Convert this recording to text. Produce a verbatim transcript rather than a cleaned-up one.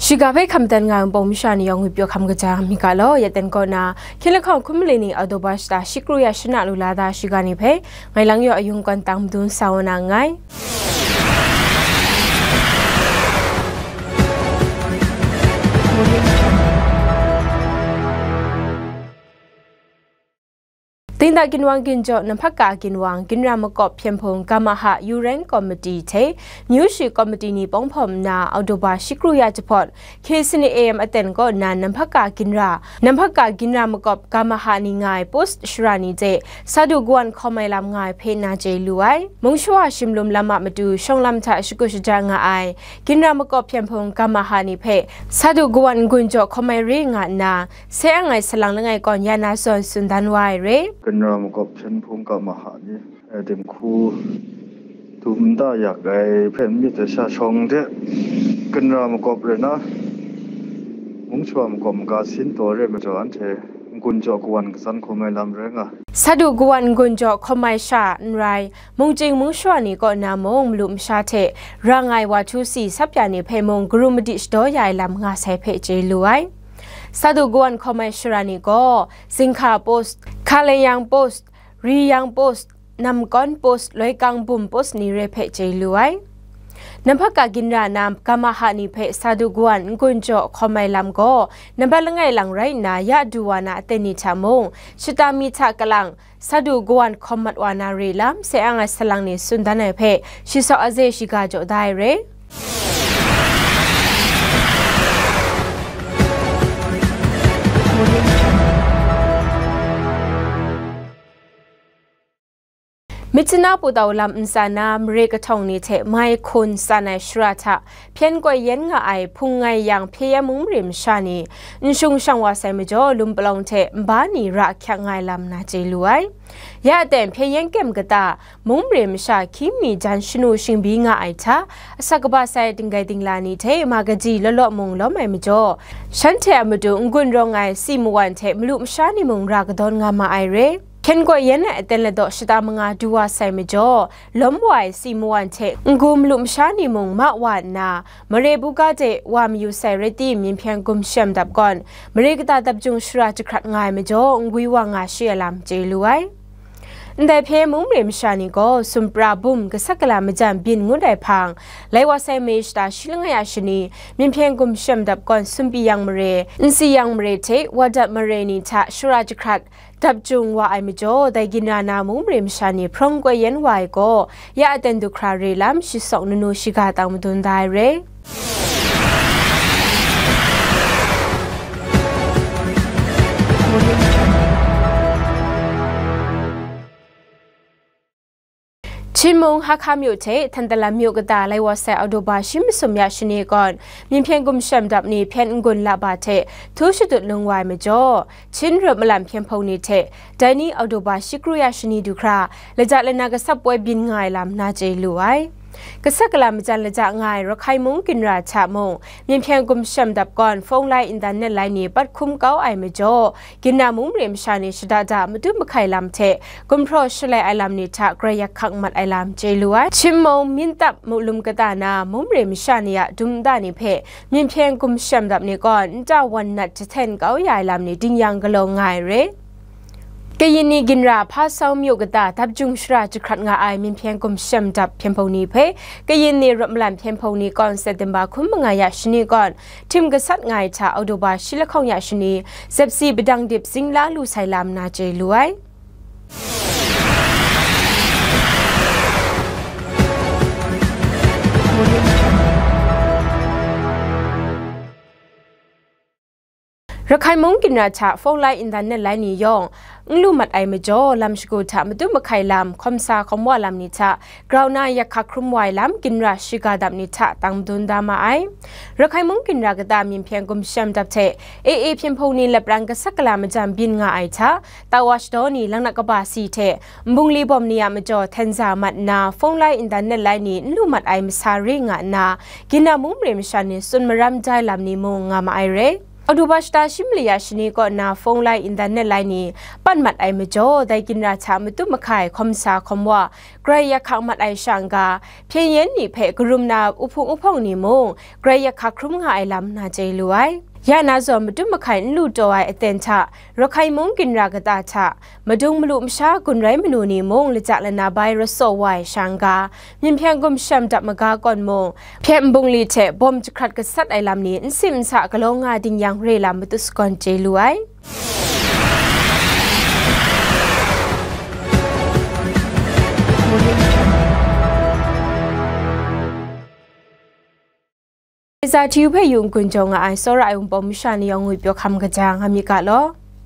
Shiga hpe hkam dan nga ai Wunpawng masha ni yawng ngwi pyaw hkam kaja mi ga law, ya ten kaw na, hkying lahkawng hkum mali ni October shata shi kru ya shana lu la da shiga ni hpe, ngai lang yaw ayung kawn tang madun sa wa na nngai. Dingda ginwang ginjaw, Namhpaka ginwang, Ginra Makawp Hpyen Hpung Gamaha Yu Reng Komiti hte Myu Shi Komiti ni pawng hpawm nna, October shi kru ya jahpawt, K C N A M aten kaw nna Namhpaka Ginra, Namhpaka Ginra Makawp Gamaha ni nga ai post shara ni hte Sadu Kawan hkawm ai lam nga ai hpe na chye lu ai. Mungshawa shimlum lam a matu shawng lam hta shakut shaja nga ai Ginra Makawp Hpyen Hpung Gamaha ni hpe Sadu Kawan n-gun jaw hkawm ai re nga nna, Seng ai salang langai kawn ya na zawn tsun dan wa ai re. Ginra Makawp Hpyen Hpung Gamaha ni, eh, dinghku dum nta yak ai hpe myit ai sha shawng hte, Ginra Makawp rai na, Mungshawa Makawp maga sin taw re majaw, anhte n-gun jaw kawan katsan hkawm ai lam rai nga. Sadu Kawan n-gun jaw hkawm ai sha n rai, mungchying mungshawa ni kaw na mung, malu masha hte ra nga ai wa htu si sap ya ni hpe mung, garu madi shadaw ya ai lam nga sai hpe chye lu ai. Sadu Kawan hkawm ai shara ni gaw, Zinghka Post, Hkaleyang Post, Riyang Post, Namkawn Post, Loikang Bum Post ni re hpe chye lu ai. Namhpaka Ginra na Gamaha ni hpe Sadu Kawan n-gun jaw hkawm ai lam gaw, nambat langai lang rai nna, ya du wa na aten ni hta mung, shata mi hta kalang, Sadu Kawan hkawm mat wa na re lam, seng ai salang ni tsun dan ai hpe, shi sawk aze shiga jaw da ai re. Myitkyina Putau lam ntsa na mare kahtawng ni hte mai hkun tsan ai shara hta hpyen koi yen nga ai Hpung Ngai Yang hpye yen mung mare masha ni n shung shang wa sai majaw, lum palawng hte nba ni ra ahkyak nga ai lam na chye lu ai. Ya aten hpye yen kyem kata mung mare masha hkying mi jan shanu shingbyi nga ai hta, asak kaba sai dinggai dingla ni hte ma kaji law law mung lawm ai majaw, shanhte a matu n-gun rawng ai si mawan hte malu masha ni mung ra kadawn nga ma ai re. Hpyen koi yen ai aten ladaw shata manga du wa sai majaw, lawm wa ai si mawan hte n-gun malu masha ni mung ma wa nna, mare buga de wa mayu sai rai tim, Myinhpyen Gumshem Dap kawn mare kata dap jung shara jahkrat nga ai majaw, n gwi wa nga shi ai lam chye lu ai. Ndai hpye mung mare masha ni gaw, sumpra bum, gasat gala majan byin ngut ai hpang, lai wa sai May shata shi langai a shani, Myinhpyen Gumshem Dap kawn Sumpi Yang mare, Nsi Yang mare hte Wadat mare ni hta shara jahkrat dap jung wa ai majaw, dai Ginra na mung mare masha ni hprawng koi yen wa ai gaw, ya aten du hkra re lam shi sawk nanu shiga tang madun da ai re. Chin mung Hakha myu hte Htantalam myu kata lai wa sai October shi masum ya shani kawn, Myinhpyen Gumshem Dap ni hpyen n-gun la ba hte htu shadut lung wa ai majaw, Chin rawt malam hpyen hpung ni hte dai ni October shi kru ya shani du hkra, laja lana gasap poi byin nga ai lam na chye lu ai. Gasat gala majan laja nga ai Rakhai mung Ginra hta mung, Myinhpyen Gumshem Dap kawn phone lai, internet lai ni pat hkum kau ai majaw, Ginra mung mare masha ni shada da matu mahkai lam hte gumhpraw shalai ai lam ni hta grai yak hkak mat ai lam chye lu ai. Chin mung Myintap mu lum kata na mung mare masha ni a dum nta ni hpe Myinhpyen Gumshem Dap ni kawn nta wan nat jahten kau ya ai lam ni ding yang galaw nga ai re. Kayin ni Ginra Hpa Sau myu kata dap jung shara jahkrat nga ai Myinhpyen Gumshem Dap hpyen hpung ni hpe, Kayin ni rawt malam hpyen hpung ni kawn September hkum manga ya shani kawn, htim gasat nga ai hta October shi lahkawng ya shani, zepsi padang dip zingla lu sai lam na chye lu ai. Rakhai mung Ginra hta phone lai, internet lai ni yawng n lu mat ai majaw, lam shagu hta matu mahkai lam, hkawm sa hkawm wa lam ni hta grau na yak hkak hkrum wa ai lam, Ginra shiga dap ni hta tang madun da ma ai. Rakhai mung Ginra kata Myinhpyen Gumshem Dap hte A A hpyen hpung ni lapran gasat gala majan byin nga ai hta, tawa shadaw ni, laknak kaba si hte nbungli bawm ni a majaw hten za mat nna, phone lai, internet lai ni n lu mat ai masa re nga nna, Ginra mung mare masha ni tsun maram dai lam ni mung nga ma ai re. Oktoba shata shi mali ya shani kaw na phone line, internet line ni pan mat ai majaw, dai ginra hta matu mahkai hkawm sa hkawm wa grai yak hkak mat ai sha n-ga, hpyen yen ni hpe karum na uhpung uhpawng ni mung grai yak hkak hkrum nga ai lam na chye lu ai. Ya na zawn matu mahkai n lu taw ai aten hta Rakhai mung ginra kata hta madung malu masha gun rai manu ni mung laja lana bai rasaw wa ai sha n-ga, Myinhpyen gumshem dap maga kawn mung, hpyen nbungli hte bawm jahkrat gasat ai lam ni n sim n sa galaw nga ding yang re lam matu sagawn chye lu ai. Za T U hpe yu n-gun jaw nga ai tsawra ai Wunpawng masha ni yawng ngwipyaw hkam kaja nga myit ga law.